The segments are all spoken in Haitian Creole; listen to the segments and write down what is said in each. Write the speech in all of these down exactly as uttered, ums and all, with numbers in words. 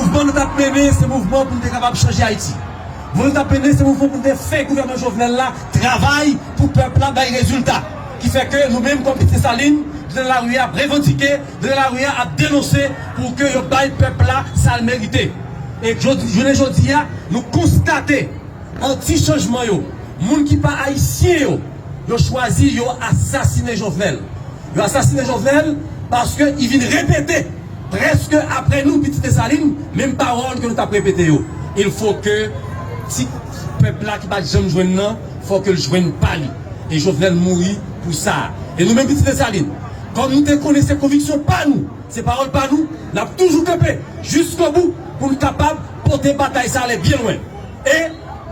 Mouvman nou t ap mennen, se mouvman pou n te kapab chanje Ayiti. Mouvman nou t ap mennen, se mouvman pou n te fè gouvènman Jovenel la travay pou pèp la bay rezilta. Ki fè ke nou menm, kòm Pitit Desalin, nou nan lari a ap revandike, nou nan lari a ap denonse pou ke yo bay pèp la sa l merite. E jodi, jounen jodi a, nou konstate anti chanjman yo, moun ki pa ayisyen yo, yo chwazi yo asasinen Jovenel. Yo asasinen Jovenel paske li vin repete, prèske apre nou, Pitit Desalin, menm pawòl ke nou t ap repete yo. Il faut que ti pèp la ki pa t janm jwenn nan, fò ke l jwenn pa li. E Jovenel mouri pou sa. E nou menm, Pitit Desalin, kòm nou te konnen se konviksyon pa nou, se pawòl pa nou, n ap toujou kanpe jiskobou pou n kapab pote batay sa ale byen lwen. E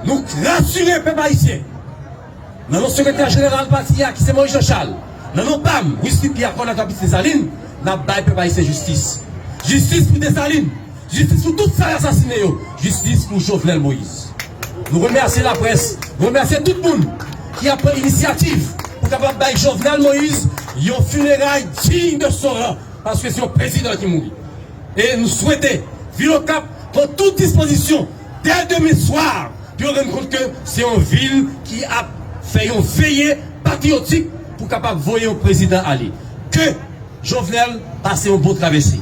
nou rasire pèp ayisyen, nan non sekretè jeneral pati a, ki se Moïse Jean Charles, nan non pa m, Wisley Pierre, kòdonatè Pitit Desalin, n ap bay pèp ayisyen jistis. Jistis pou Desalin, jistis pou tout sa yo asasinen yo, jistis pou Jovenel Moïse. Nou remèsye laprès, nou remèsye tout moun ki ap pran inisyativ pou kapab bay Jovenel Moïse yon fineray diy de son ran, paske se yon prezidan ki mouri. E nou swete vil Okap pran tout dispozisyon dè demen swa pou yo rann kont ke se yon vil ki ap fè yon veye patriyotik pou kapab voye yon prezidan ale. Ke Jovenel pase yon bon travèse.